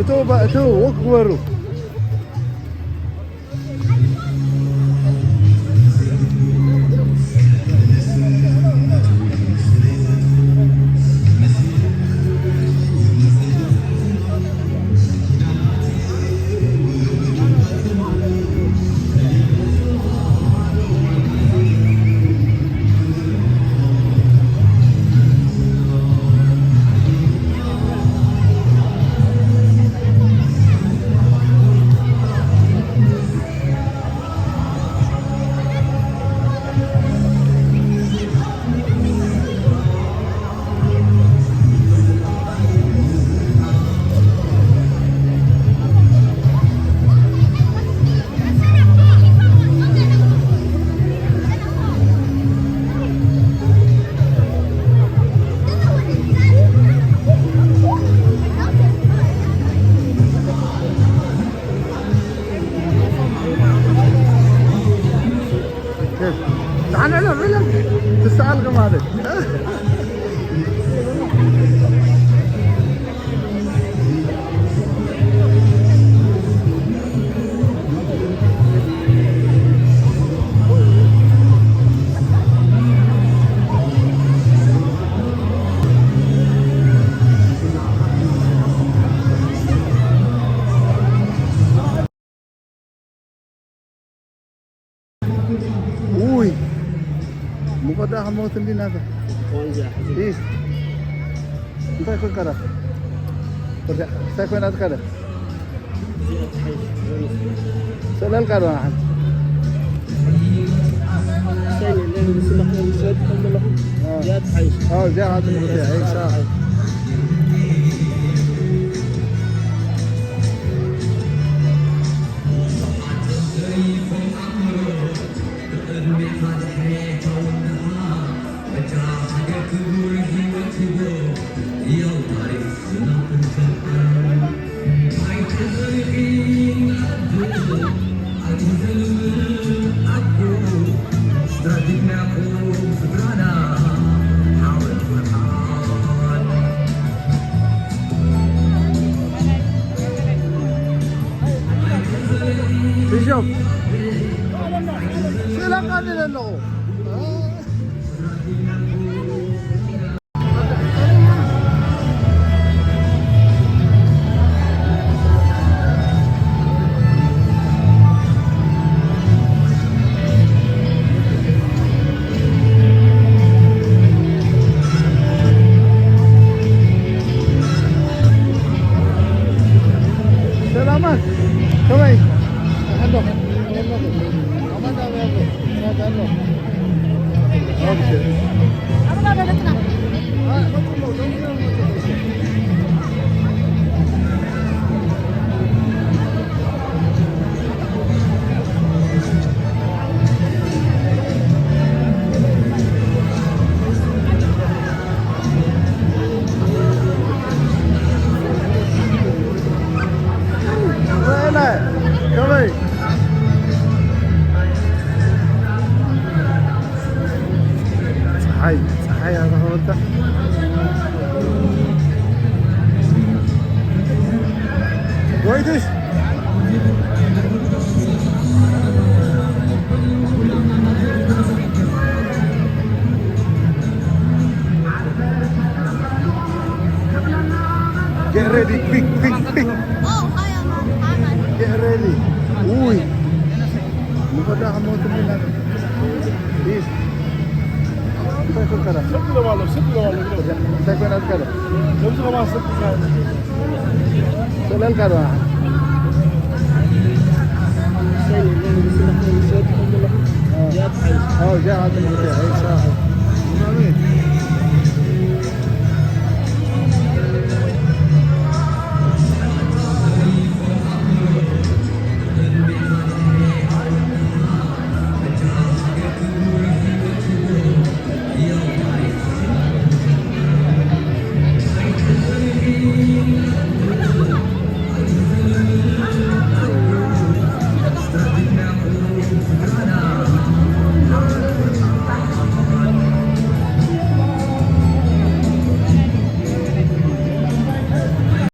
እተው ባ-፣ እተው፣ ወክ ግበሩ። تعال، تعال، تعال. تسأل كمان. ውይ፣ ሙቐት ደኣ ክመውት እንዲ ናታ። ዋንዛ ሕዚ። ኢስ። እንታይ ኮንካ ደኣ? እንታይ ኮይናትካ ደኣ? እዚኣ ትሓይሽ። ሰለልካ ዶ ሓንቲ? እሰይ፣ ንለን ዝስለኹ ዝሰጥ ከለኹ። አ። እዚኣ ትሓይሽ። አ፣ እዚኣ ትሓይሽ። እዚኣ ትሓይሽ። ቢሾፕ፣ ስእሊ ኣቃልለ ኣለኹ። ሰላማት፣ ከመይ? ኣሕዶ። ኣማን ዶ? ኣማን ዶ? ኣማን ዶ? ከመይ? ፀሓይ፣ ፀሓይ ኣረኸበልካ። ወይትሽ። Get ready, quick, quick, quick. Oh, hi, Aman. Hi, Aman. Get ready. ውይ፣ ሙቐት ደኣ ክመውት እንዲ ናታ። ኢስ። እንታይ ኮንካ ደኣ? ስቕ ኢሎም ኣለዉ፣ ስቕ ኢሎም ኣለዉ። እንታይ ኮይናትካ ደኣ? ከምዚ ከማን ስቕ ኢልካ። ሰለልካ ዶ? እዚኣ ትሓይሽ። ኣዎ፣ እዚኣ ትሓይሽ።